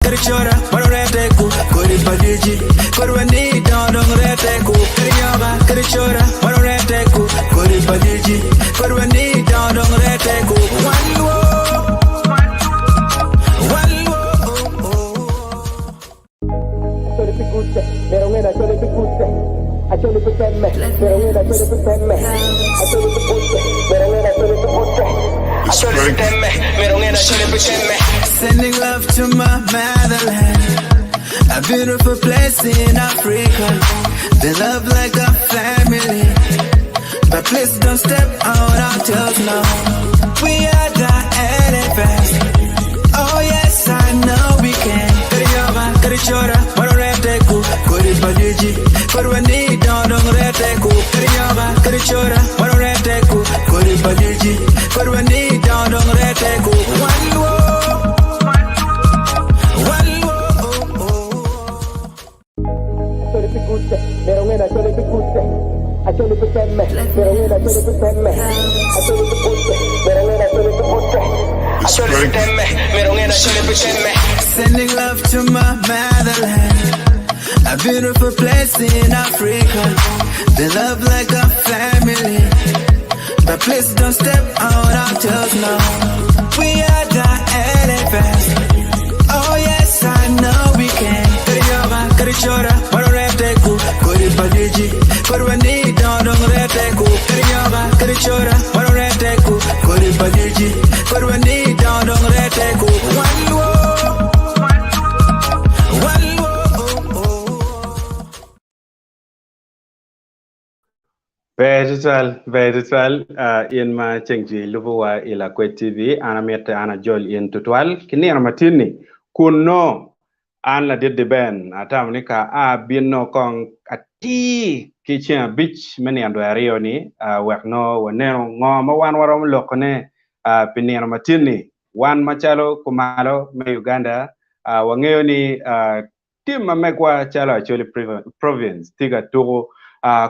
kadi cora, wan orete ku kodi pa diji. Kodi wa ni dongo dong rete ku kadi nyoka, kadi cora, wan orete ku kodi pa diji. Kodi wa ni dongo dong rete ku wan luo, wan luo, oh, oh. Acholi pi kutte, myero onge ni acholi pi kutte. Acholi pi temme, myero onge ni acholi pi temme. Acholi pi kutte, myero onge ni acholi pi kutte. Acholi pi temme, myero onge ni acholi pi temme. Sending love to my motherland, a beautiful place in Africa. They love like a family, but please don't step on our toes now. We are the elephants. Oh yes, I know we can. Kadi yoga, kadi chora, wano rete ku, kodi badiji, kodi wani don dong rete ku. Kadi yoga, kadi chora, wano rete ku, kodi badiji, kodi wani don dong rete ku. Wan luo, wan luo, oh, oh. Acholi pi kutte, myero onge ni acholi pi kutte. Acholi pi temme, myero onge ni acholi pi temme. Acholi pi kutte, myero onge ni acholi pi kutte. Acholi pi temme, myero onge ni acholi pi temme. Sending love to my motherland, a beautiful place in Africa. They love like a family, but please don't step on our toes now. We are the elephants. Oh yes, I know we can. Kadi yoga, kadi chora, wano rete ku, kodi padiji, kodi wani don dong rete ku. Kadi yoga, kadi chora, wano rete ku, kodi padiji, kodi wani don dong rete ku. Wan luo, wan luo, oh, oh. Ber tutwal, ber tutwal uh, in ma ceng jwi lubo wa i Lakwed TV, an amite an ajol in tutwal ki nino matin-ni kun no an ladit di Ben atamo ni ka a bin no kong atir ki ceng abic me nino dwe aryo ni uh, wek no waneno ngo ma wan waromo lokone uh, pi nino matin-ni. Wan macalo kumalo me Uganda uh, wangeyo ni uh, Tim ma megwa calo Acholi Province tye ka tuku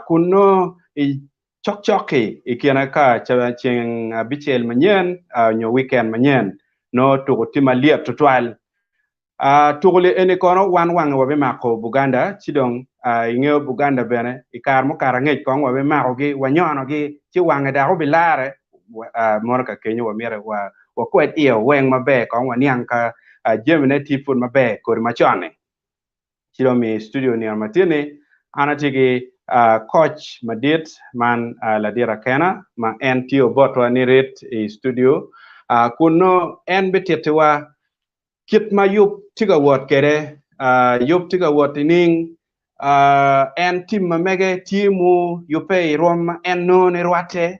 kun nongo i cokcok-ki i kine ka ceng abicel manyen nyo weekend manyen nongo tuku tye malyet tutwal. Tuku li eni kono wan wange wabimako Buganda ci dong ingeyo Buganda bene i kare mukato angec kong wabimakogi wanyonogi ci wange dok obilare mono ka kenyo wamito wakwed iye weng maber kong waniang ka jamine tye pud maber kodi macon-ni. Ci dong omiyo i studio nino matin-ni an atye ki koc madit man ladit Akena ma en tye obotwa nirit i studio kun nongo en bitittiwa kit ma yub tye ka wot kwede, yub tye ka wot nining, en tim ma mege tye mu yubbe i rwom ma en nongo ni rwatte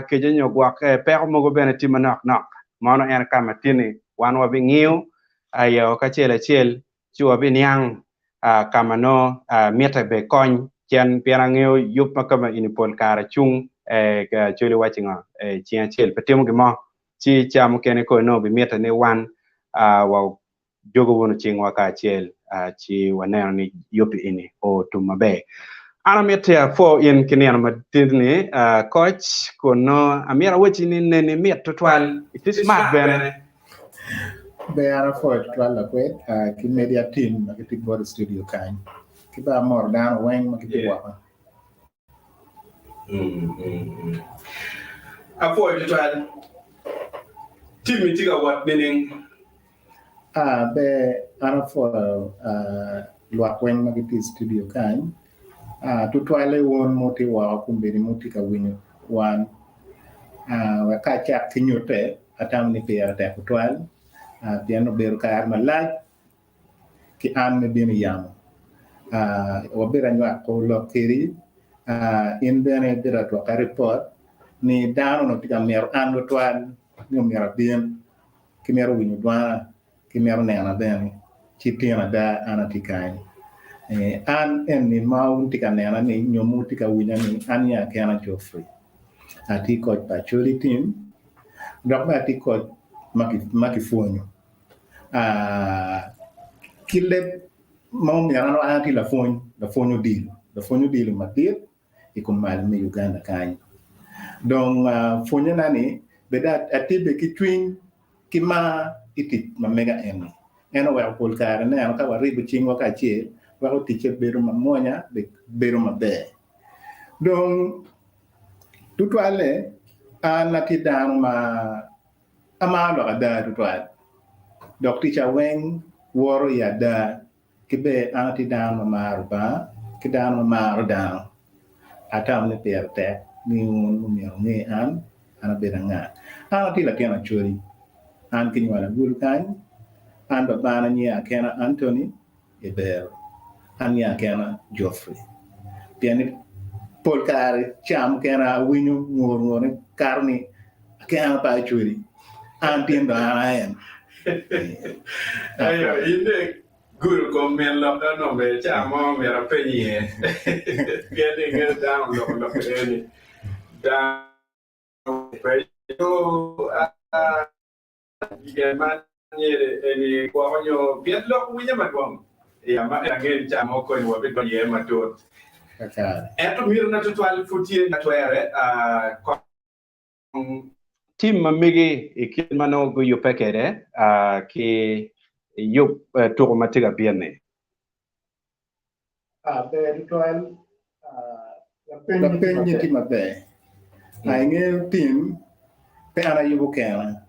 kece nyo gwokke peko mogo bene tye manok nok. Mono en ka ma tye-ni wan wabingiyo aye kacel acel ci wabiniang ka ma nongo mitte bene kony cen pien angeyo yub ma kama eni pol kare cung coli waci ngo ceng acel pe timo gin mo ci ca mukene kong nongo bimitte ni wan wa jogo wunu cingwa kacel ci waneno ni yub eni otum maber. An amiti apwo in ki nino madit-ni koc kun nongo amito awacci ni neni mit tutwal itye smart bene. Ber an apwoyo tutwal lakwed ki media team ma gitye bot i studio kany ki bene amoro dano weng ma gitye woko. Apwoyo tutwal. Timmi tye ka wot nining? Aa, ber, an apwoyo lwak weng ma gitye i studio kany, aa, tutwalle wun ma wutye woko kombeddi ma wutye ka winyo wan. Aa, wek ka acak ki nyutte, atamo ni pire tek tutwal, aa, pien obedo kare malac ki an me bino i yamo. Aa, wabedo anywako lok kedi, aa, in bene ibedo adwoka ripot ni dano onongo tye ka mito an tutwal ni omyero abin. ki mito winyo dwana, ki mito nena bene, ci tin ada an atye kany. An eni ma wun tye ka nena ni nyo ma wutye ka winya ni an aye Akena Geoffrey. Atye koc pa Acholi Team dok bene atye koc ma kipwonyo ki leb ma omyero an atye lapwony, lapwony odilo, lapwony odilo madit i kom malo me Uganda kany. Dong pwonyena ni bed atibbe ki cwiny ki mar i tic ma mega eni. En oweko pol kare neno ka waribo cingwa kacel weko ticce bedo mamwonya bedo maber. Dong tutwalle an atye dano ma amaro lok ada tutwal dok ticca weng woto i ada ki ber an atye dano ma maro Lubanga ki dano ma maro dano. Atamo ni pire tek ni wun omyero wunge an, an abedo anga. An atye latin Acholi, an kinywala Gulu kany, an babana nyinge Akena Anthony Ebero, an nyinga kena Geoffrey. Pien ni pol kare ca mukene awinyo ngur ngur ni kato ni Akena pe Acholi, an tin dong an a en. Ayo, in dong Gudo kom min lokke onongo ber ca mo myero apeny iye pien ni ingeyo dano oloko lok eni dano pe yo gin ma nyere eni gwoko nyo pien lok winye madwong iya ma en angeyo ni ca mo koni wabidonyo iye matut ento mitina tutwal pud tye ka twere kong Tim ma megi i kit ma nongo guyubbe kwede ki yub tuko ma tye ka bino-ni. Ber tutwal. Lapeny-nyi tye maber. Ingeyo tim pe an ayubo kena.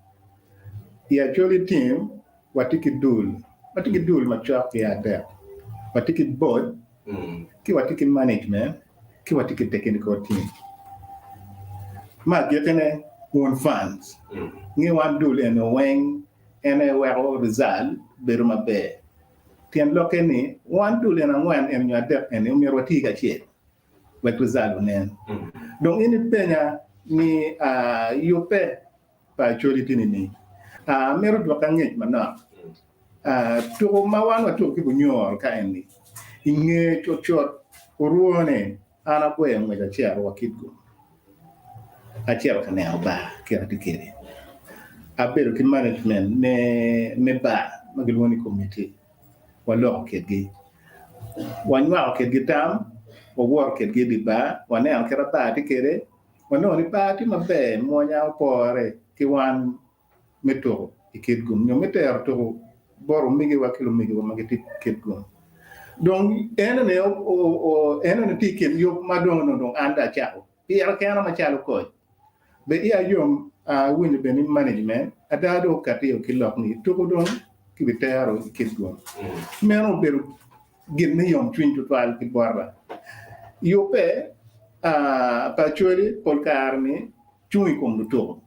I Acholi tim watye ki dul, watye ki dul macok ki adek. Watye ki board ki watye ki management ki watye ki technical team. Me agikkine wun fans nge wan dul eni weng en aye weko result bedo maber pien lokke ni wan dul eni angwen eni nyo adek eni omyero wati kacel wek result onen. Dong in ipenya ni yubbe pa Acholi tye nining? Amito dwoki angec manok. Tuko ma wan watuko ki Bunyoro ka eni, i nge cutcut orwone, an agweyo ngwec acito wa Kitgum, acito ka neno bar kit atye kwede. Abedo ki management me bar ma gilwongo ni committee, waloko kwedgi, wanywako kwedgi tam, wawoto kwedgi i dye bar, waneno kit ma bar tye kwede, wanongo ni bar tye maber, mwonya opore ki wan me tuko i Kitgum nyo me tero tuko bot omegiwa ki lumegiwa ma gitye i Kitgum. Dong enoni enoni tye i kin yub ma dong onongo dong an dong acako pira kena macalo koc. Be iya yom awinyo bene ni management ada dong okati ki lok ni tuko dong kibitero i Kitgum. Meno obedo gin me yomcwiny tutwal ki bota. Yubbe pa Acholi pol kare-ni cung i kom lutuku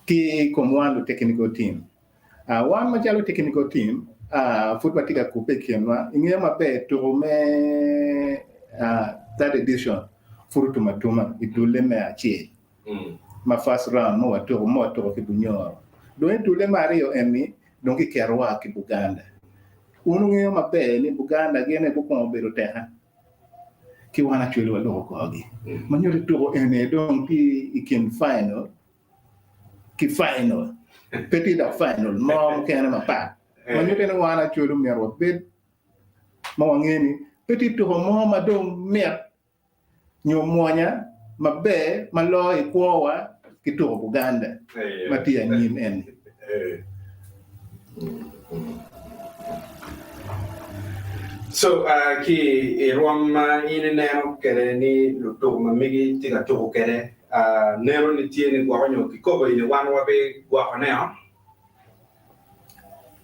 ki i kom wan lu technical team. Wan macalo technical team pud watye ka kubbe i kinwa. Ingeyo maber tuku me third edition pud otum atuma i dulle me acel ma first round ma watuku ma watuku ki Bunyoro. Dong i dulle me aryo eni dong kiketowa ki Buganda. Wun wungeyo maber ni Buganda gin aye gukwongo bedo oteka ki wan Acholi waloko korgi. Ma nyuto ni tuko eni dong tye i kin final ki final. Pe tye dok final mo mukene mapat. Ma nyuto ni wan Acholi myero wabed ma wangeyo ni pe tye tuko mo ma dong mit nyo mwonya maber ma loyo i kwowa ki tuko Buganda ma tye anyim eni. So, ki i rwom ma in ineno kwede ni lutuku ma megi tye ka tuku kwede, neno ni tye ni gwoko nyo kikopo eni wan wabigwokone-o?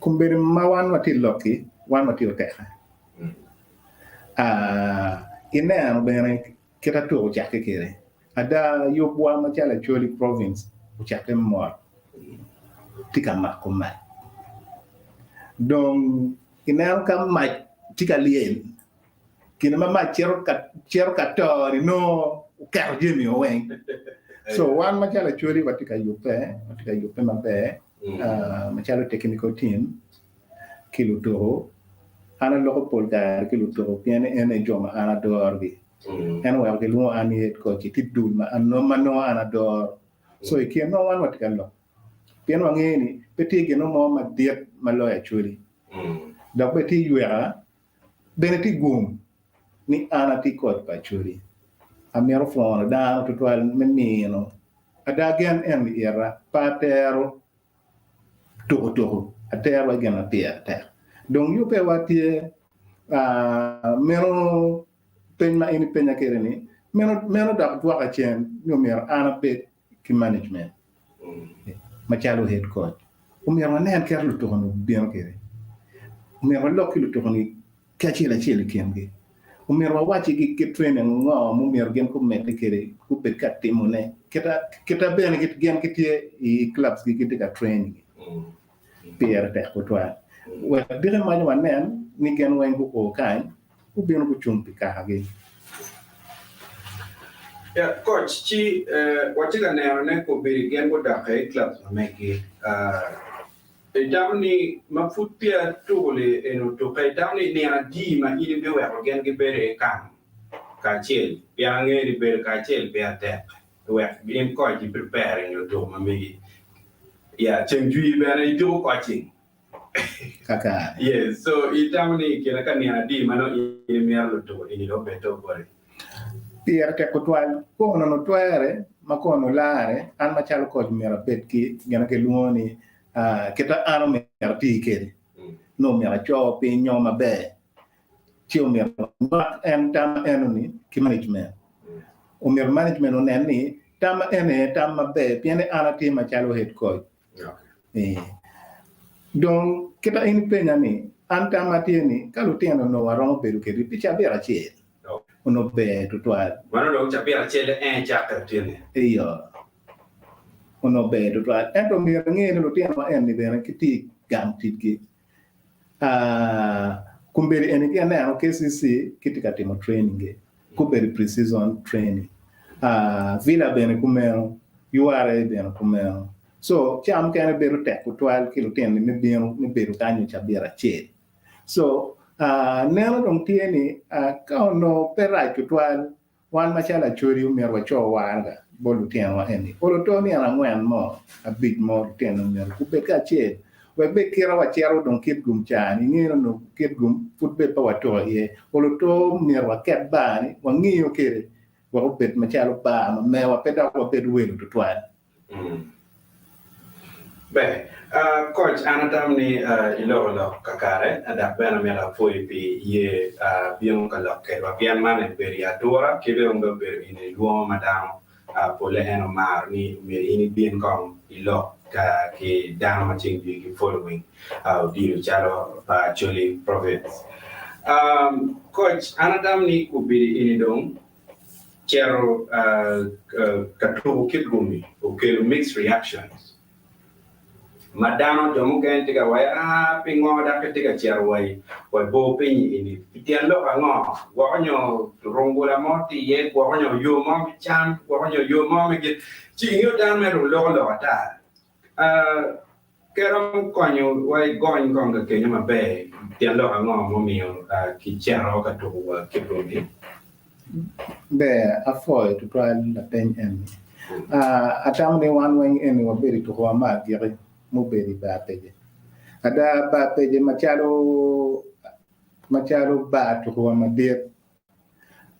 Kombeddi ma wan watye i lok-ki, wan watye oteka. Ineno bene kit a tuko ocakke kwede. Ada, yubwa macalo Acholi Province ocakke mot tye ka mako mac. Dong ineno ka mac tye ka lyel, kine ma mac cito ka to-ni nongo oketo jami-o weng. So wan macalo Acholi watye ka yubbe, watye ka yubbe maber macalo technical team ki lutuku. An aloko pol kare ki lutuku pien ni en aye jo ma an adorogi. En oweko kilwongo an ni head coach i tye dul ma nongo an adoro. So i kin nongo wan watye ka lok pien wangeyo ni pe tye gin mo madit ma loyo Acholi dok bene tye yweka bene tye gum ni an atye coach pa Acholi. Amito pwono dano tutwal me mino ada gen en ita pe atero tuko tuko. Atero wa gin ma pire tek. Dong yubbewa tye, meno peny ma in ipenya kwede ni, meno meno dok dwoka cen ni omyero an abed ki management macalo head coach. Omyero wanen kit lutuku-ni bino kwede. Omyero walok ki lutuku-ni ki acel acel i kingi. Omyero wawaccigi kit training ango ma omyero gin gumedde kwede, gubed ka timone, kita bene gin gitye i clubs gi gitye ka training pire tek tutwal. Wek diki maco wanen ni gin weng guo kany, gubino gucung pi kakagi. Yeah, coach, ci watye ka neno ne kobedo gin gudok i clubs ma megi. Itamo ni ma pud peya tuko-ni eni otukke, itamo ni nino adi ma in ibiweko gin gibedo i kam kacel? Pien angeyo ni bedo kacel peya tek wek in koc i preparing lutuko ma megi. Yeah, ceng jwi bene ituko coaching. Kakare. Yes, so itamo ni i kine ka nino adi ma nongo in imito lutuko eni dong obed dong boti? Pire tek tutwal. Ka onongo twere ma ka onongo larre, an macalo koc myero abed ki gin ma kilwongo ni Kita an omyero ati kwede, nongo myero aco piny nyo maber, ci omyero anywak en tam eno-ni ki management. Omyero management onen ni tam eni aye tam maber pien ni an atye macalo head coach. Dong kita in ipenya ni, an tamma tye ni ka lutino onongo waromo bedo kwedgi pi cabit acel, onongo ber tutwal. Mano dong cabit acel en cakke otyeno-ni? Iyo. Onongo ber tutwal. Ento myero inge ni lutinowa eni bene gitye i gang ticgi. Kombeddi eni ki aneno KCC gitye ka timo training gi, gubedo pre-season training. Villa bene kumeno, URA bene kumeno. So ca mukene bedo tek tutwal ki lutino-ni me bino me bedo kany i cabit acel. So neno dong tye ni ka onongo pe rac tutwal Wan macalo Acholi omyero waco waraga bot lutinowa eni. Olo to nino angwen mo, abic mo lutino myero gubed kacel wek bed kita wacito dong kit gum ca ni inge nongo kit gum pud bed pe watuko iye. Olo to myero waket bar ni wangiyo kede wek obed macalo bar ma mewa pe dok wabed welo tutwal. Ber. Koc, an atamo ni iloko lok kakare dok bene amito apwoyi pi ye bino ka lok kedwa pien man eni obedo i atura ki dong bene obedo gin lwongo ma dano polle en omaro ni myero in ibin kong ilok ki dano ma ceng jwi ki following odilo calo pa Acholi Province. Koc, an atamo ni kubidi eni dong Cito ka tuko kit gumi okelo mixed reactions ma dano jo mukene tye ka waco aa pingo dok itye ka cito wa i bor piny eni pi tyen lok ango gwoko nyo rungula mo tye iye gwoko nyo yo mo me cam gwoko nyo yo mo me gin ci ingeyo dano mere dong loko lok ata Pe romo konyo wa igony kong ka kenyo maber tyen lok ango mumiyo kicito ka tuko wa kit romi? Ber, apwoyo tutwal lapeny eni. Atamo ni wan weng eni wabedo i tuko wa me agiki mubedo i bar pece. Ada bar pece macalo macalo bar tuko wa madit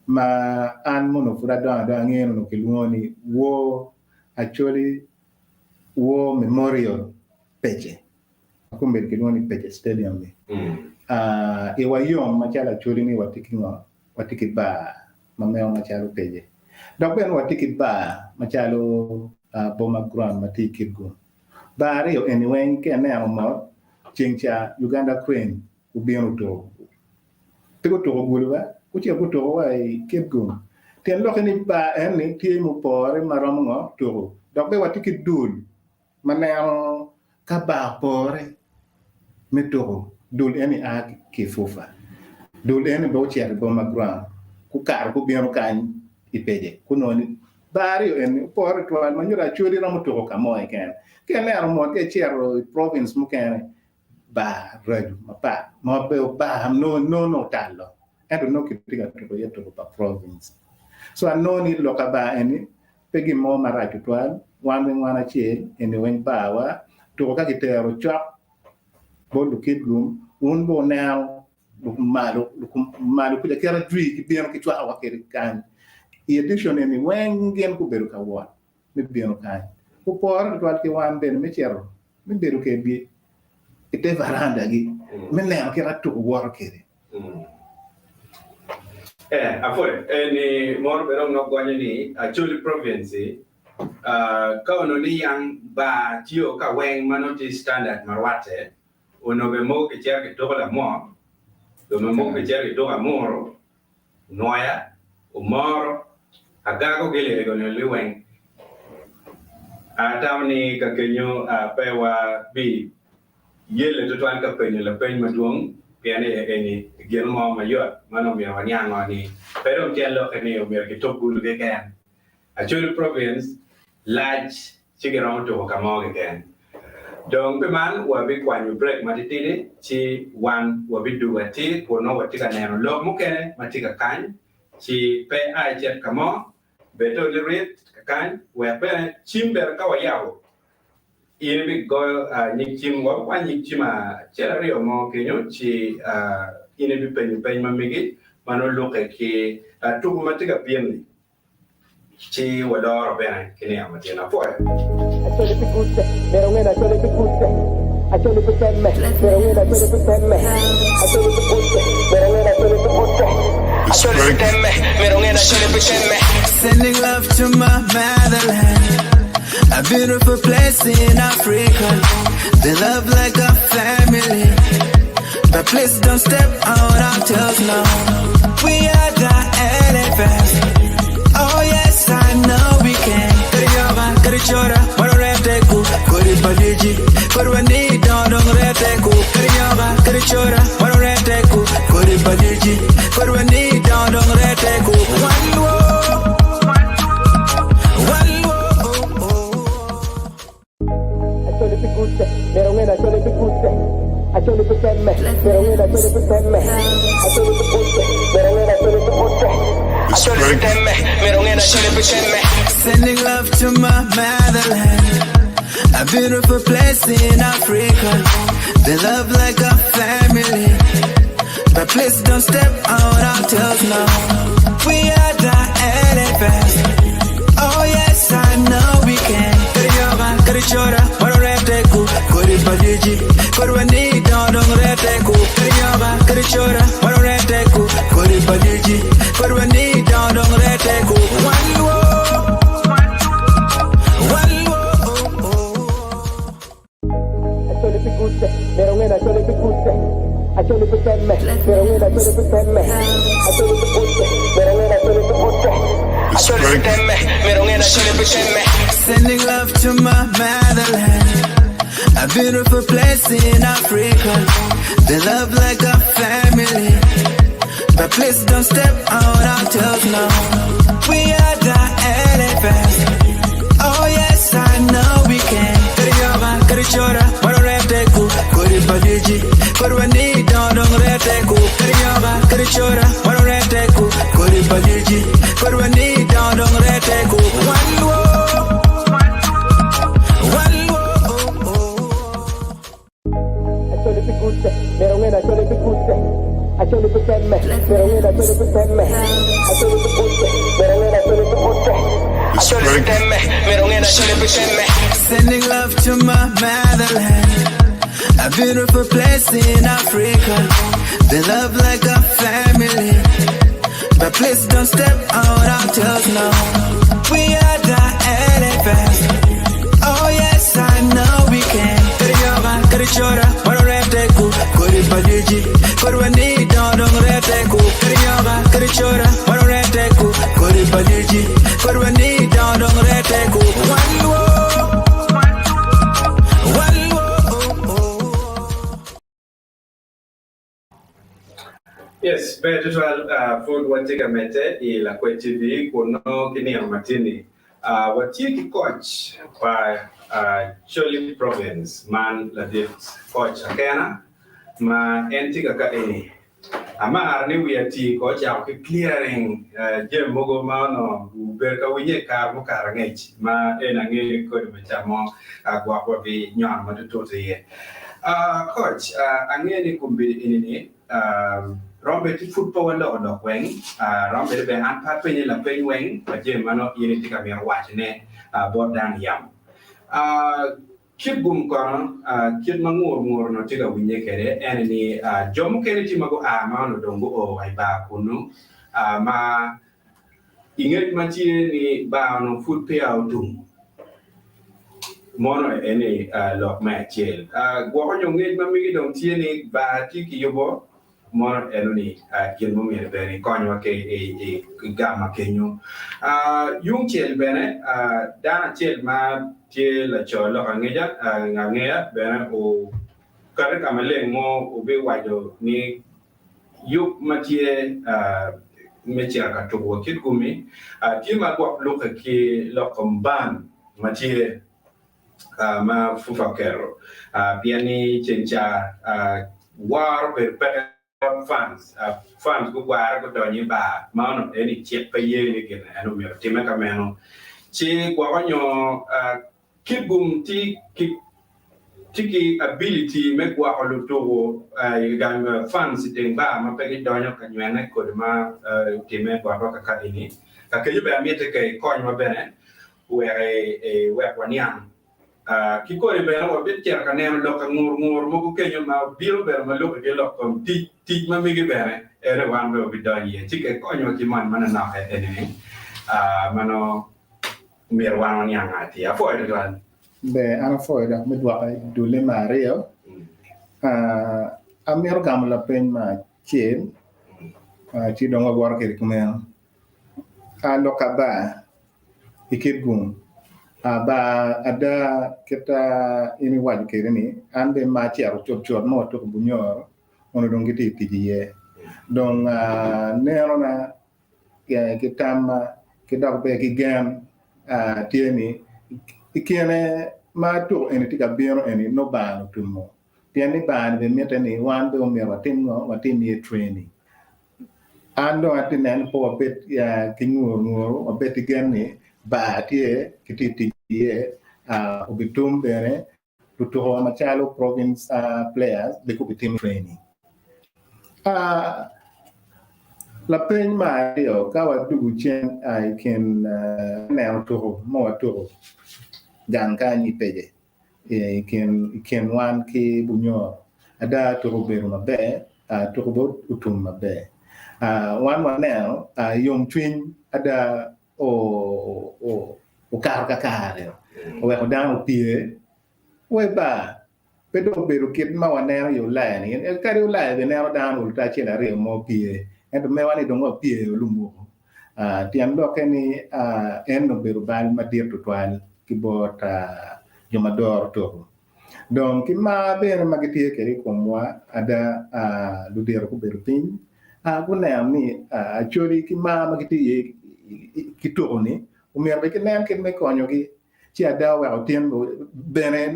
ma an mono pud adongo adonga angeyo ni onongo kilwongo ni War Acholi War Memorial Pece ma kombeddi kilwongo ni Pece Stadium ni. Iwa yom macalo Acholi ni watye ki ngo? Watye ki bar ma mewa macalo Pece. Dok bene watye ki bar macalo Boma Ground ma tye i Kitgum. Bar aryo eni weng ka ineno mot ceng ca Uganda Crane obino otuko. Pe gutuko gudo ba, gucito gutuko wa i Kitgum. Tyen lokke ni bar enoni tye mupore ma romo ngo? Tuko. Dok bene watye ki dul ma neno ka bar opore me tuko. Dul eni a ki i FUFA. Dul eni bene ocito i Boma Ground, gukato gubino kany i Pece, gunongo ni bar aryo eni opore tutwal ma nyuto Acholi romo tuko ka mo keken. Ka ineno mot ka icito i province mukene, bar racu mapat ma obedo bar nongo otalo ento nongo kitye ka tuko iye tuko pa province. So anongo ni lok ka bar eni pe gin mo marac tutwal wan weng wan acel eni weng bar wa tuko ka kitero cok bot lukitgum wun bene wuneno malo malo kuca kit ajwi gibino gicwako wa kwede kany i edition eni weng gin gubedo ka wot me bino kany. Opore tutwal ki wan bene me cito me bedo kedgi. i te varandagi me neno kit ma tuko woto kwede. Eh, apwoyo. Eni mono bene dong nongo gonyo ni Acholi Province ka onongo ni yang bar tye ka weng ma nongo tye standard ma rwatte, onongo bene mogo kicito kituko lamwok, dong mogo kicito kituko amuru, Nwoya, Omoro, Agago ki Lirego nyo liweng. Atamo ni ka kenyo pe wa bi yelle tutwal ka penyo lapeny madwong pien eni gin mo mayot ma nongo myero waniango ni pe dong tyen lokke ni omyero kituk gulu keken. Acholi Province lac ci giromo tuko ka mo keken. Dong pi man wabikwanyo brek matitidi ci wan wabidugo atir kun nongo watye ka neno lok mukene ma tye ka kany ci pe a icit ka mo, bed to lirit kakany wek bene cim bene ka wayabo in ibigoyo nyig cim wabikwanyo nyig cim acel aryo mo kenyo ci in ibipenyo peny ma megi ma nongo lukke ki tuko ma tye ka bino-ni. Ci waloro bene ki nino matin. Apwoyo. Acholi pi kutte, myero onge ni Acholi pi kutte. Acholi pi temme, myero onge ni Acholi pi temme. Acholi pi kutte, myero onge ni Acholi pi kutte. Acholi pi temme, myero onge ni Acholi pi temme. Sending love to my motherland, a beautiful place in Africa. They love like a family, but please don't step on our toes now. We are the elephants. Oh yes, I know we can. Kariyoga, karichora, wanoreteku, koribadiji, korwani dondong reteku. Kariyoga, karichora, wanoreteku, koribadiji, korwani dondong reteku. One world, one world. Acholi pi kutte, myero onge ni Acholi pi kutte. Acholi pi temme, myero onge ni Acholi pi temme. Acholi pi kutte, myero onge ni Acholi pi kutte. Acholi pi temme, myero onge ni Acholi pi temme. Sending love to my motherland, a beautiful place in Africa. They love like a family, but please don't step on our toes now. We are the elephants. Oh yes, I know we can. Kariyoga, karichora, wanoreteku, koribadiji, korwani dondong reteku. Kariyoga, karichora, wanoreteku, koribadiji, korwani dondong reteku. One world, one world. Acholi pi kutte, myero onge ni Acholi pi kutte. Acholi pi temme, myero onge ni Acholi pi temme. Acholi pi kutte, myero onge ni Acholi pi kutte. Acholi pi temme, myero onge ni Acholi pi temme. Sending love to my motherland, a beautiful place in Africa. They love like a family, but please don't step on our toes now. We are the elephants. Oh yes, I know we can. Kariyoga, karichora, wanoreteku, koribadiji, korwani dondong reteku. Kariyoga, karichora, wanoreteku, koribadiji, korwani dondong reteku. One world, one world. Acholi pi kutte, myero onge ni Acholi pi kutte. Acholi pi temme, myero onge ni Acholi pi temme. Acholi pi kutte, myero onge ni Acholi pi kutte. Acholi pi temme, myero onge ni Acholi pi temme. Sending love to my motherland, a beautiful place in Africa. They love like a family, but please don't step on our toes now. We are the elephants. Oh yes, I know we can. Kariyoga, karichora, wanoreteku, koribadiji, korwani dondong reteku. Kariyoga, karichora, wanoreteku, koribadiji, korwani dondong reteku. One world, one world. Yes, ber tutwal pud watye ka medde i Lakwed TV kun nongo ki nino matini watye ki koc pa Acholi Province man ladit koc Akena ma en tye kaka eni. Amaro ni wiya tii ko ocako ki clearing jami mogo ma onongo obedo ka winye i kare mukato angec ma en angeyo ni kodi ma ca mo gwok wa bi nyono ma tutut iye. Koc, angeyo ni kombeddi eni ni romo bed ti pud pe waloko lok weng, romo bed ni bene an pe apenye lapeny weng pa jami ma nongo in itye ka mito wacone bot dano yamo. Kitgum kono, kit ma ngur ngur onongo tye ka winye kwede ene ni jo mukene tye ma gua ma onongo dong guo wa i bar kunnu ma i ngec ma tye ni bar onongo pud peya otum. Mono eni lok me acel. Gwoko nyo ngec ma megi dong tye ni bar tye kiyubo Mono eno ni gin mumyero bene ikonywa ki i gama kenyo. Yung cel bene dano acel ma tye laco lok angeca angeya bene okati ka maleng mo obiwaco ni yub ma tye me cito ka tuko wa Kitgum-mi tye ma gwok lukke ki lok kom ban ma tye. ma FUFA oketo pien ni ceng ca woro obedo peke bot fans, fans gugware gudonyo i bar ma onongo eni cik pe ye ni gin eno myero otime ka meno ci gwoko nyo Kitgum tye ki ability me gwoko lutuku fans i teng bar ma pe gidonyo ka nywene kodi ma otime botwa kaka eni ka kenyo bene amite ka ikonywa bene wek iwek waniang. Ki kodi bene wabicito ka neno lok angur ngur mogo kenyo ma bino bedo ma lubbe ki lok kom tic, tic ma megi bene ene wan bene wabidonyo iye. Ci ke konywa ki moni manonok eni ma nongo myero wan waniang atir. Apwoyo tutwal. Ber, an apwoyo dok me dwoka i dulle me aryo. Amito gamo lapeny me acel ci dong wawoto kwede kumeno. Lok aba i kit gum aba ada kit in iwaco kwede ni an bene ma acito cutcut ma watuko Bunyoro onongo dong gitye ka tic iye dong nenona ki tamma ki dok bene ki gen tye ni i kine ma tuko eni tye ka bino eni nongo bar otumo pien ni bar ni bene mitte ni wan bene omyero watim ngo watim iye training. An dong atye neno ni pe wabed ki ngur nguru, wabed ki gen ni bar tye kitye ka tic iye obitum bene lutuko macalo province players bene gubitimo training. Lapeny me aryo ka wadwogo cen i kin neno tuko ma watuko gang kany i Pece i kin wan ki Bunyoro ada tuko obedo maber tuko bene otum maber. Wan waneno yomcwiny ada okato kakare oweko dano opye wa i bar pe dong obedo kit ma waneno i Ulaya-ni kadi Ulaya bene ineno dano oluto acel aryo mo opye ento mewa ni dong wapye lumuko tyen lokke ni en obedo bal madit tutwal ki bot jo ma doro tuko. Dong ki mar bene ma gitye kwede i komwa, ada ludito gubedo piny guneno ni Acholi ki mar ma gitye iye ki tuko-ni omyero bene ginen kit me konyogi ci ada oweko tin bene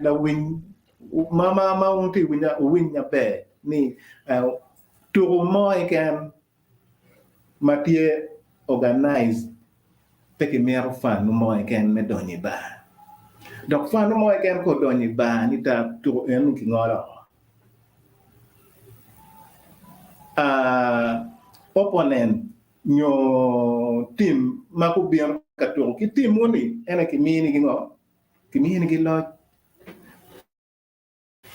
lawiny ma wun wutye ka winya wuwiny maber ni tuko mo keken ma tye organized pe kimito fanu mo keken me donyo i bar. Dok fanu mo keken ka odonyo i bar ni ta tuko eno kingolo oko. Opponent nyo team ma gubino ka tuko ki team moni en aye kiminigi ngo? Kiminigi loc.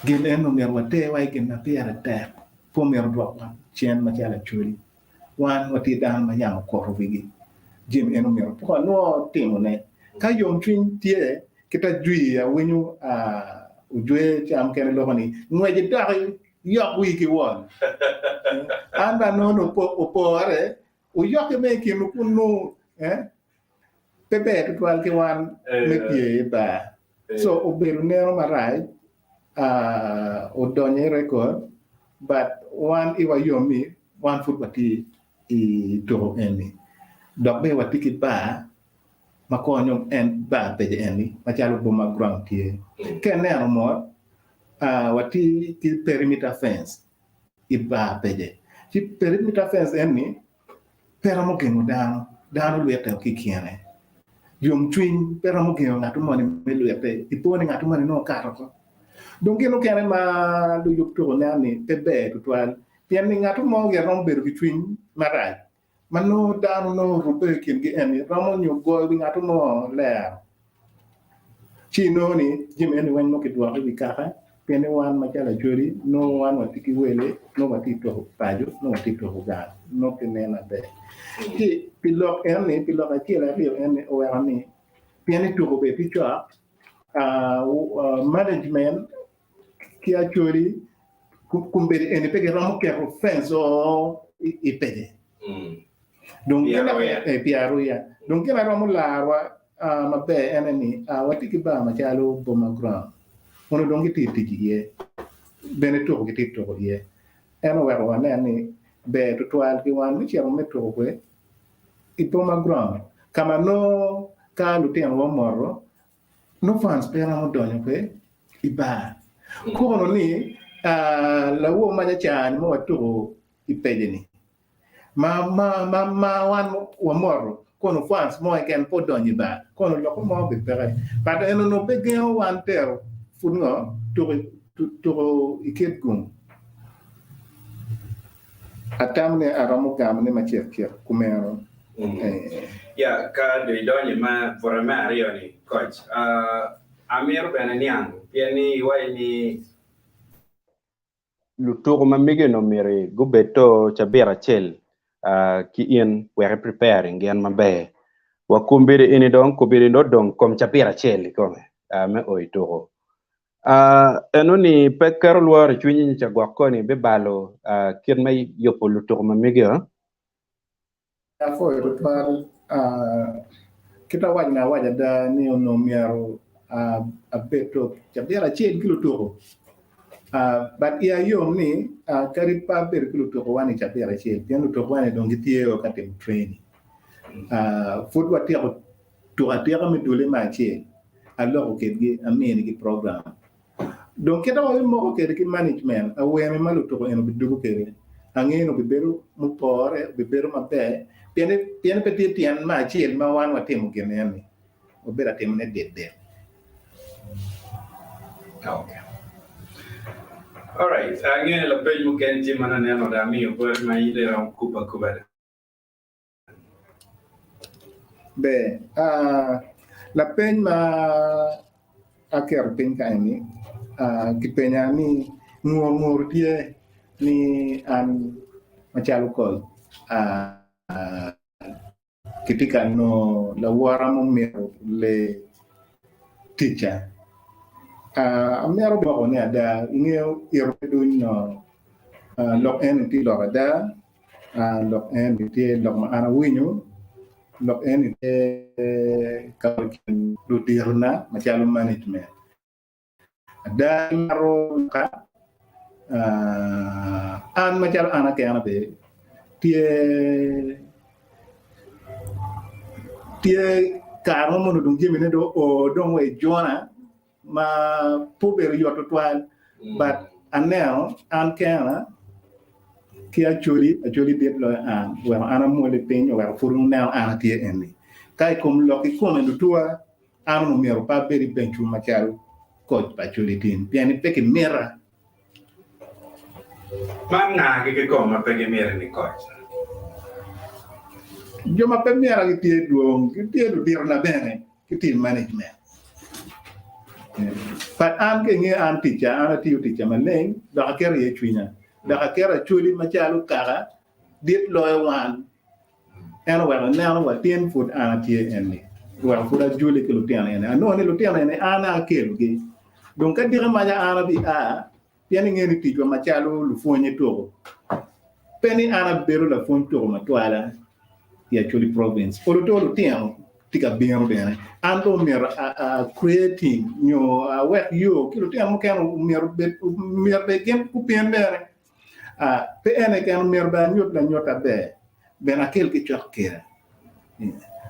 Gin eno myero water wa i gin ma pire tek, pe omyero odwokwa cen macalo acholi. Wan watye dano ma yam okuto wigi. Jami eno myero pe wanwo timone. Ka yomcwiny tye, kit ajwi awinyo ojwer ca mukene loko ni, ngwec idok iyok wii ki won. An bene anongo ni opore, wuyokke me i kinwu kunnu. Pe ber tutwal ki wan me pye i bar. So obedo neno marac, odonyo i record but wan iwa yom ni wan pud watye i tuko eni dok bene watye ki bar ma konyo en bar pece eni macalo Boma ground tye. Ka ineno mot watye ki perimeter fence i bar pece ci perimeter fence eni pe romo gengo dano, dano lwite ki i kine. Yomcwiny pe romo gengo ngat moni me lwite, ipo ni ngat moni nongo okato oko. Dong gin mukene ma luyub tuko neno ni pe ber tutwal pien ni ngat mo gire romo bedo ki cwiny marac ma nongo dano nongo orubbe i kingi eni romo nyo goyo wi ngat mo lero. Ci inongo ni jami eni weng nongo kidwoko i wi kaka pien ni wan macalo Acholi nongo wan watye ki wele nongo watye i tuko paco nongo watye i tuko gang nongo pe nen maber. Ci pi lok eni pi lok acel aryo eni oweko ni pien ni tuko bene tye cok management ki Acholi kombeddi eni pe giromo keto fence o i pede. Dong pi aruya. Dong gin aromo larwa maber ene ni watye ki bar macalo Boma Ground onongo dong gitye tic iye bene tuko gitye tuko iye. En oweko wanen ni ber tutwal ki wan me cito me tuko kwe i Boma Ground ka ma nongo ka lutinowa omoto nongo fans pe romo donyo kwe i bar. Kono ni lawor maca ca-ni ma watuko i pece-ni ma ma ma ma wan wamoto kono fans mo keken pe odonyo i bar kono loko mo bed peke but en onongo pe gengo wan tero pud ngo tuko tuko i kit gung. Atamo ni aromo gamo ne macek cek kumeno. Ya ka dong idonyo i ma bute me aryo ni koc amito bene niang pien ni iwaco ni Lutuku ma mege-ni omyero gubed to cabit acel ki in wek i preparing gin maber. Wa kombeddi eni dong kombeddi dong odong kom cabit acel kikome me o i tuku. Eno ni pe keto lworo i cwinyi ni ca gwok koni bibalo kit me yubo lutuku ma mege-o. Apwoyo tutwal. Kit awaco ni awaco ada ni onongo myero abed tok cabit acel ki lutuku. But iya yom ni kadi pe abedo ki lutuku wan i cabit acel pien lutuku wani dong gitye o ka timo training. Pud watyeko tuko atyeka me dule me acel, aloko kedgi aminigi program. Dong kit ma wabimoko kwede ki management, awene ma lutuko eni obidugo kwede, angeyo ni obibedo mupore, obibedo maber, pien pien pe tye tyen me acel ma wan watimo gin eni, wabedo atimone dikdik. Okay. Alright, angeyo ni lapeny mukene tye ma naneno dong amiyo boti ma in dong iromo kubo akuba. Ber, lapeny ma aketo piny ka eni kipenya ni ngur ngur tye ni an macalo koc kitye ka nongo lawota mumito lee ticca. Amito dwoko ni ada ingeyo ito pe duny nono lok eni tye lok ada. Lok eni tye lok ma an awinyo, lok eni tye ka kin luditona macalo management. Ada gimaro loka, an macalo an kena bene tye tye kare mo ma onongo dong jamine dong oo dong wa i jona ma pe obedo yot tutwal but aneno an kena ki Acholi, Acholi dit loyo an oweko an amwole piny oweko pud wuneno an atye eni. Ka i kom lok kikome lutuwa an onongo myero pe abed i bencwu macalo koc pa Acholi team pien ni pe kimita. Man nga-gi kikome ma pe gimiti ni koc? Jo ma pe mita gitye dwong, gitye luditona bene. ki team management. But an ka ingeyo an ticca, an atiyo ticca maleng dok aketo iye cwinya, dok aketo Acholi macalo kaka dit loyo wan. En oweko ineno wa tin pud an atye eni, oweko pud ajoli ki lutino eni. Anongo ni lutino eni an akelogi. Dong ka diki maca an abi a, Pien ingeyo ni ticwa macalo lupwonye tuko pe ni an abedo lapwony tuko matwala i Acholi Province. Olo to lutino tye ka bino bene. An dong myero a create team nyo awek yo ki lutino mukene myero myero bene gin gubin bene. Pe en keken myero bene anyut lanyut aber bene akel ki cok keda.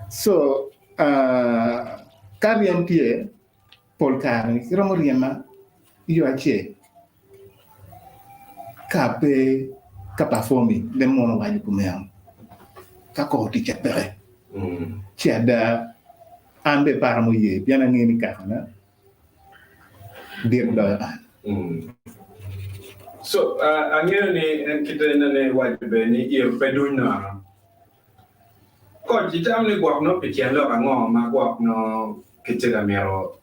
So ka ryem tye Pol kare kiromo ryema i yo acel ka ape ka performing leb munu owaco kumeno ka kor ticca peke ci ada an bene pe aromo ye pien angeyo ni kakana dit loyo an. So angeyo ni en kite nene iwaco bene ni ito pe duny nono. Koc, itamo ni gwok nongo pi tyen lok ango ma gwok nongo kitye ka mito?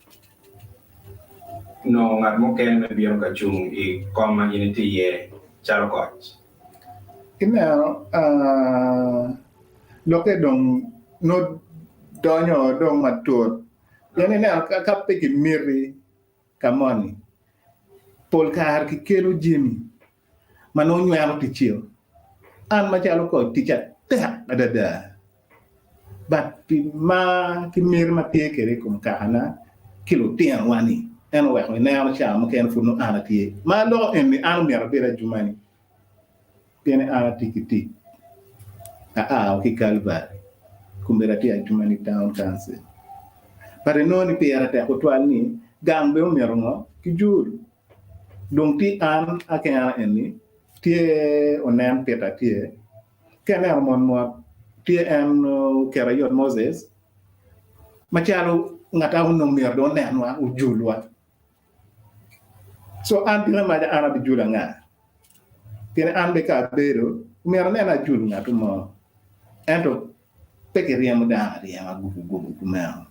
nongo ngat mukene me bino ka cung i kom ma in itye iye calo koc? Ineno, lokke dong nongo donyo dong matut. Pien ineno ka pe kimiti ka moni, pol kare kikelo jami ma nongo nyweno ticcio. An macalo koc ticca tek adada but pi mar ki miti ma atye kwede i kom kakana ki lutinowa-ni en oweko ineno cawa mukene pud nongo an atye. Ma aloko eni an omyero abed ajumani pien an atye ki tic aa ki Calvary kombeddi atye ajumani town council but inongo ni pire tek tutwal ni gang bene omyero ngo ki jul. Dong tye an akena eni, tye onen Peter tye, ka ineno mot mot tye en Kerayot Moses, macalo ngat a onongo myero dong onenwa, ojulwa. So an tike maca an abijulo anga? Pien an bene ka abedo, myero anen ajul ngatu mo. Ento Pe kiryemo dano aryema gubugubu kumeno,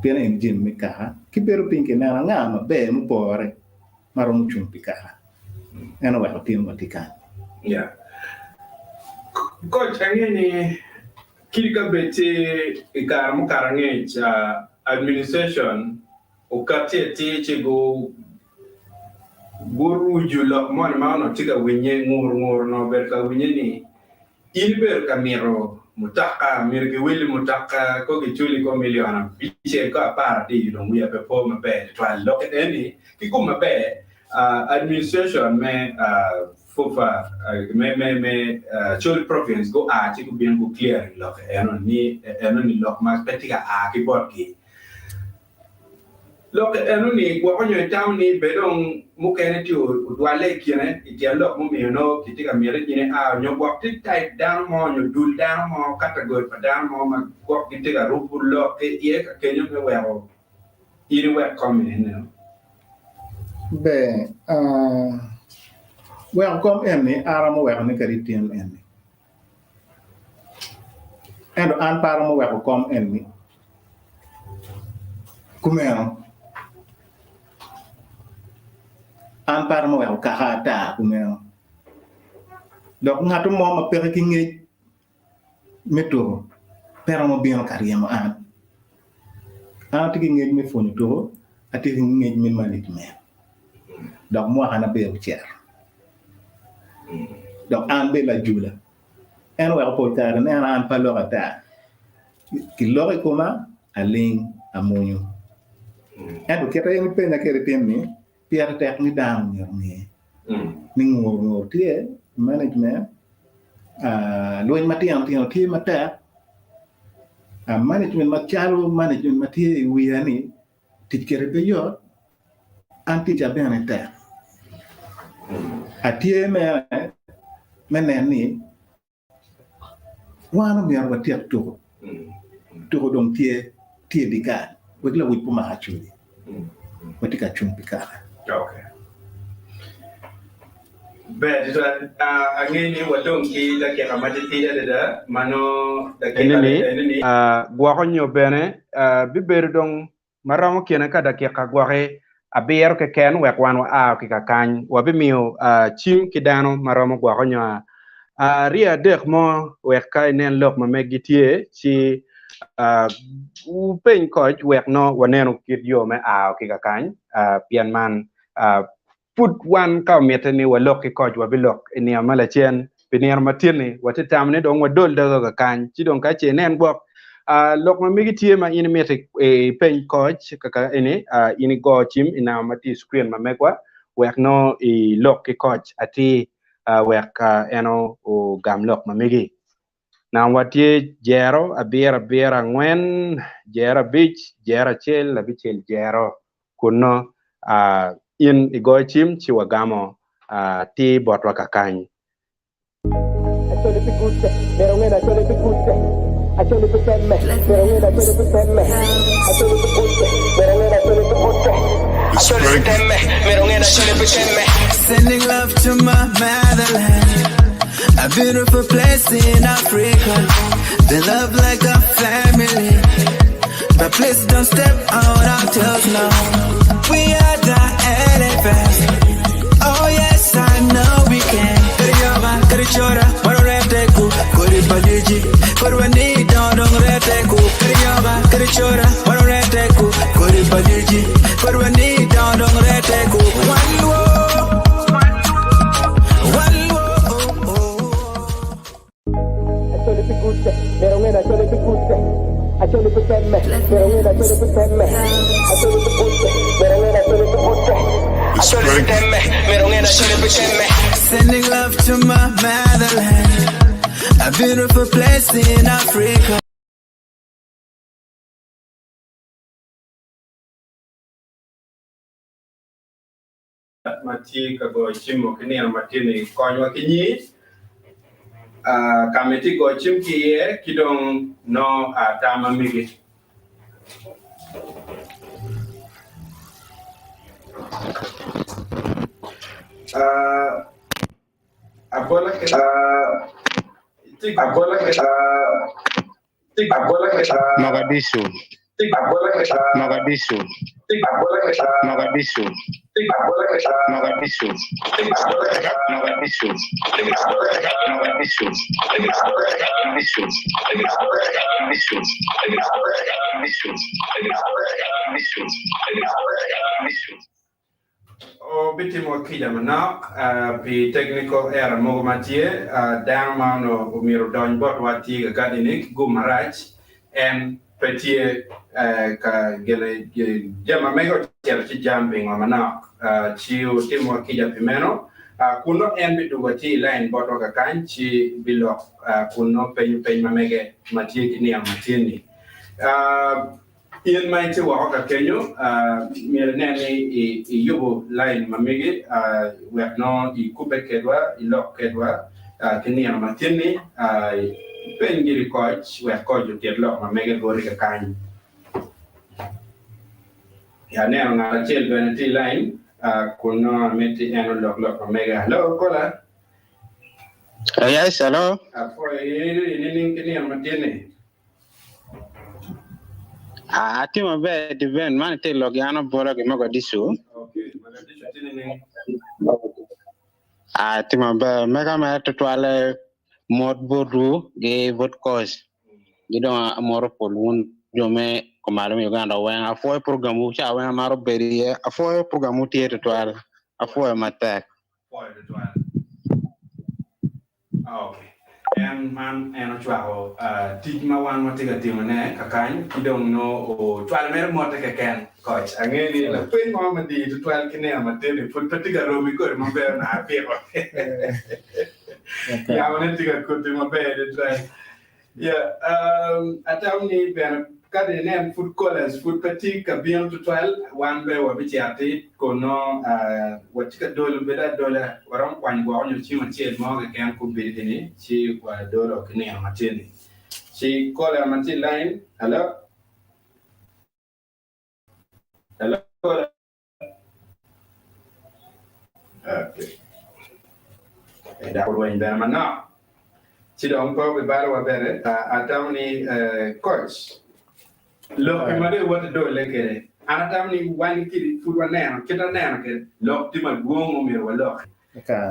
pien en jami me kaka. Ki bedo piny kineno anga maber mupore ma romo cung pi kaka. En oweko tin watye kany. Yeah. Koc, ange ni kit ka bed tye i kare mukato angec, administration okatti atir ci gu gurucu lok moni ma onongo tye ka winye, ngur ngur onongo obedo ka winye ni In ibedo ka mito mutoka, myero kiwilli mutoka ko kiculi ko milion abicel ko aparadek dong wiya pe po maber tutwal. Lok eni ki kom maber administration me FUFA me me me Acholi province gua ci gubino gu clearing lok eno ni eno ni lok ma pe tye ka a ki botgi. Lok eno-ni gwoko nyo itamo ni be dong mukene tye odwalle i kine i tyen lok mumiyo nongo kitye ka miti in ia nyo gwok tye type dano mo nyo dul dano mo, category pa dano mo ma gwok gitye ka rubo lok ki iye ka kenyo me weko in iwek kom eno? Ber, weko kom eni aromo weko ne kadi tin eni. Ento an pe aromo weko kom eni kumeno. An pe aromo weko kaka ata kumeno. Dok ngat mo ma peke ki ngec me tuko pe romo bino ka ryemo an. An atye ki ngec me pwonyo tuko, atye ki ngec me management dok mwakana bene ocito. Dok an bene lajula. En oweko pol kare neno an pe aloko ata. Kiloko i koma, aling, amunyu. Ento kit ma in ipenya kwede tin-ni, pire tek ni dano myero onge ni ngur ngur tye i management, lweny matino tino tye matek, management macalo management ma tye i wiya-ni tic kwede pe yot. An ticca bene tek. Atye mere me neno ni wan omyero watyek tuko. Tuko dong tye tye i dyekal wek lawic pe omak acoli. Watye ka cung pi kaka. Ber tutwal. Angeyo ni wadong ki dakika matitidi adada ma nongo dakika eni-ni gwoko nyo bene bibedo dong ma romo kine ka dakika gwoki abiro keken wek wan waa ki kakany. Wabimiyo cim ki dano ma romo gwoko nyo aryo adek mo wek ka inen lok ma meggi tye ci wupeny koc wek nongo wanenu kit yo me ao ki kakany pien man Pud wan ka omitte ni walok ki koc, wabilok i nino ma lacen. Pi nino ma tin-ni, watye tamo ni dong wadol doga kakany. Ci dong ka ce inen gwok lok ma megi tye ma in imito ipeny koc kaka eni, in igo cim i namba ma tye i screen ma megwa wek nongo ilok ki koc atir wek en ogam lok ma megi. Namba wa tye jero abiro abiro angwen jero abic jero acel abicel jero. Kunno in igoyo cim ci wagamo atir botwa kakany. Acholi pi kutte, myero onge ni acholi pi kutte. Acholi pi temme, myero onge ni acholi pi temme. Acholi pi kutte, myero onge ni acholi pi kutte. Acholi pi temme, myero onge ni acholi pi temme. Sending love to my motherland, a beautiful place in Africa. They love like a family. But please don't step out of toes now. We are the elephants. Oh yes, I know we can. Kariyoga, karichora, waroreteku, kuribaliji, kurwani dondong reteku. Kariyoga, karichora, waroreteku, kuribaliji, kurwani dondong reteku. One world, one world. Acholi pi kutte, myero nge ni acholi pi kutte. Acholi pi temme, myero nge ni acholi pi temme. Acholi pi kutte, myero nge ni acholi pi kutte. Acholi pi temme, myero nge ni acholi pi temme. Sending love to my motherland, a beautiful place in Africa. Ma tye ka goyo cim ki nino ma tye-ni konywa ki nyir ka ma itye goyo cim ki iye ki dong nongo tam ma megi. Abola ki Mogadishu, Mogadishu, Mogadishu, Mogadishu, Mogadishu, Mogadishu, Mogadishu, Mogadishu, Mogadishu, Mogadishu, Mogadishu. Obitimo kica manok pi technical error mogo ma tye. Dano ma onongo omyero odony botwa tye kakati ni ki gum marac en pe tye ka gine jami ma mege ocito ci jam pingo manok ci otimowa kica pi meno. Kun nongo en bidwogo atir i line botwa kakany ci bilok kun nongo penyo peny ma mege ma tye ki nino ma tye ni. In ma itye woko ka kenyo, myero inen ni iyubo lain ma megi wek nongo ikubbe kedwa, ilok kedwa ki nino ma tin-ni. Ipeny giri koc wek koc otit lok ma mege boti kakany. Aneno ngat acel bene tye i lain kun nongo amiti en olok lok ma mege. Hello, kola? Yes, hello. Apwoyo in nining ki nino ma tin-ni? Ah, atye maber Diven, man itye lok ki an Obola ki Mogadishu. Okay, Mogadishu tye nining? Ah, atye maber. Mega mere tutwalle mot botwu gi bot coach gi dong amoto pol wun jo me kumalo me Uganda weng. Apwoyo program wu ca weng amaro bedo iye. Apwoyo program wu tye tutwal. Apwoyo matek. Apwoyo tutwal. Ok. En man en ocwako tic ma wan watye ka timone kakany ki dong nongo ocwalo mere mote keken. Koc, angeyo ni lapeny mo ma diyi tutwal ki nino matin-ni pud pe tye ka romi kodi maber onongo apiko. Yamone tye ka kuti maber tutwal. Yeah, atamo ni bene ka di inen pud callers pud pe tye ka bino tutwal, wan bene wabicito atir kun nongo watye ka dolo bed adola, waromo kwanyo gwoko nyo cim acel mo keken kubedi eni ci wadolo ki nino matin ni. Ci caller ma tye i line, hello? Hello caller? Dok orweny bene manok, ci dong pe obibalowa bene. Atamo ni coach, lok-ki ma dong iwoto idole kwede, an atamo ni wan kidi pud waneno, kit aneno kwede, lok tye madwong ma omyero waloki.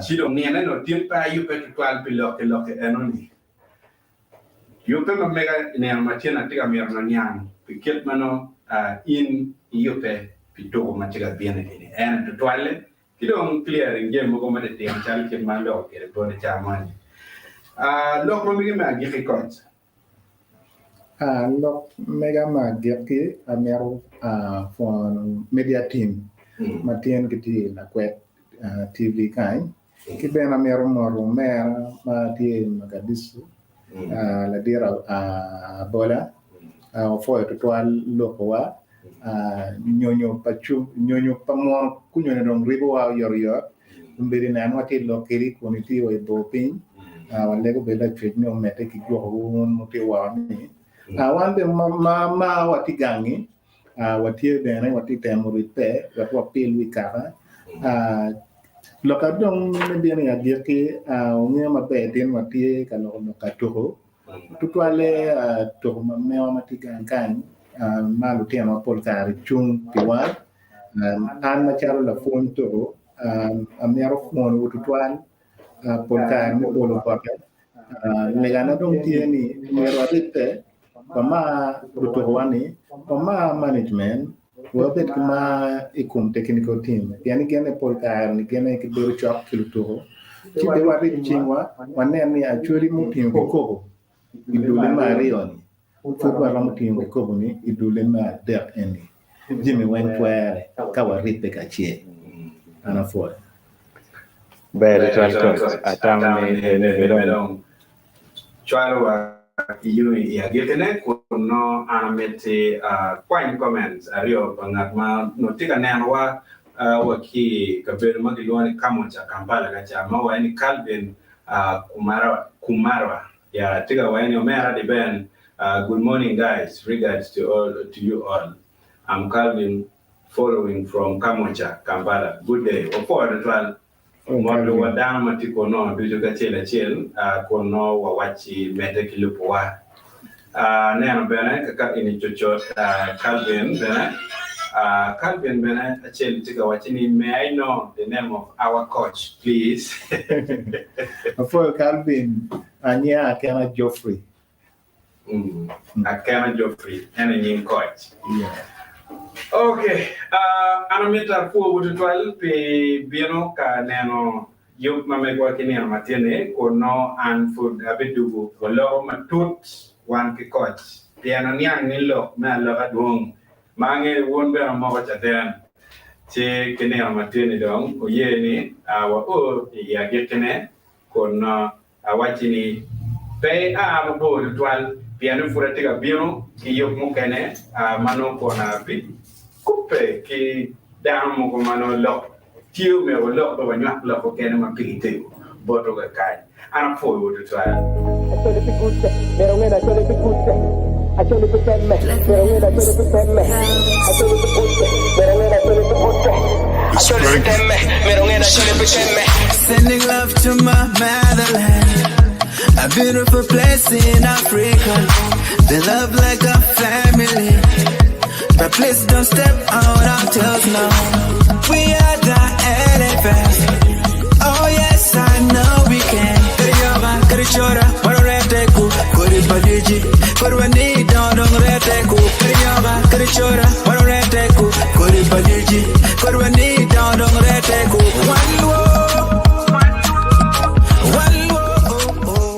Ci dong nine nongo tin pe ayubbe tutwal pi lok-ki lok-ki eno-ni. Yubbe ma mega i nino ma tin atye ka mito nongo niang pi kit ma nongo in iyubbe pi tuko ma tye ka bino eni ene tutwalle ki dong clearing jami mogo ma titino calo kit ma aloko kwede boti ca moni. Lok ma mege me agikki koc. Lok mega me agikki amito pwono media team ma tin gitye i lakwed TV kany. Ki bene amito moto omera ma tye i Mogadishu, ladit Abola, opwoyo tutwal lokowa, nyonyo pa nyonyo pa munu kunyonyo dong ribowa oyotoyot, kombeddi nen watye lok kedi kun itye wa i bor piny, walego bed Lacwec ni omedde ki gwokowu wun mutye woko ni. Wan bene ma ma watye gangi, Watye bene watye temo ribbe wek wapil wi kaka. Lok dong me bino i agikki, wungeyo maber tin watye ka loko lok ka tuko, tutwalle tuko ma mewa ma tye gang kany ma lutinowa pol kare cung pi wan. An macalo lapwony tuku amito pwonwu tutwal pol kare me bolo bote. Legana dong tye ni myero waribbe wamar lutukuwa ni, wamar management, wabed ki mar i kom technical team pien ni gin aye pol kare ni gin aye gibedo cok ki lutuku ci be warib cingwa wanen ni Acholi mutingo kikopo i dule me aryo-ni pud waromo tingo kikopo-ni i dule me adek eni. Jami weng twere ka waribbe kacel. An apwoyo. Ber tutwal coach, atamo ni eni bidong cwalo wa iyo i agikkine kun nongo an amiti akwany comments aryo pa ngat ma onongo tye ka nenowa wa ki i kabedo ma kilwongo ni Kamoca, Kampala ka ca ma waco ni Calvin Kumarwa ya tye ka waco ni omera Diben good morning guys regards to all to you all I'm Calvin following from Kamoca, Kampala good day wapwoyo tutwal Mot luwa dano ma tye kunnu ducu kacel acel kun nongo wawacci medde ki lubowa. Aneno bene kaka eni cucut Calvin bene. Calvin bene acel tye ka wacci ni may I know the name of our coach please. Apwoyo Calvin, anyinga Akena Geoffrey. Akena Geoffrey en aye nying koc. Ok, an amito apwowu tutwal pi bino ka neno yub ma megwa ki nino matin-ni kun nongo an pud abidugo waloko matut wan ki koc pien aniang ni lok me aloka dwong ma angeyo wun bene wumoko caden ci ki nino matin-ni dong wuye ni wao i agikkine kun nongo Awacci ni, Pe ia mabor tutwal, pien ni pud atye ka bino ki yub mukene ma nongo kun abikubbe ki dano mogo ma nongo lok tye omyero walok dok wanywak lok mukene ma pigi tego botwu kakany. An apwoyowu tutwal. Acholi pi gutte, myero wunge ni Acholi pi gutte. Acholi pi temme, myero wunge ni Acholi pi temme. Acholi pi gutte, myero wunge ni Acholi pi gutte. Acholi pi temme, myero wunge ni Acholi pi temme. Sending love to my motherland, a beautiful place in Africa. They love like a family, but please don't step on our toes now. We are the elephants. Oh yes, I know we can. Kariyoba, karichora, waroreteku, kuripadiji, kurwani dondong reteku. Kariyoba, karichora, waroreteku, kuripadiji, kurwani dondong reteku.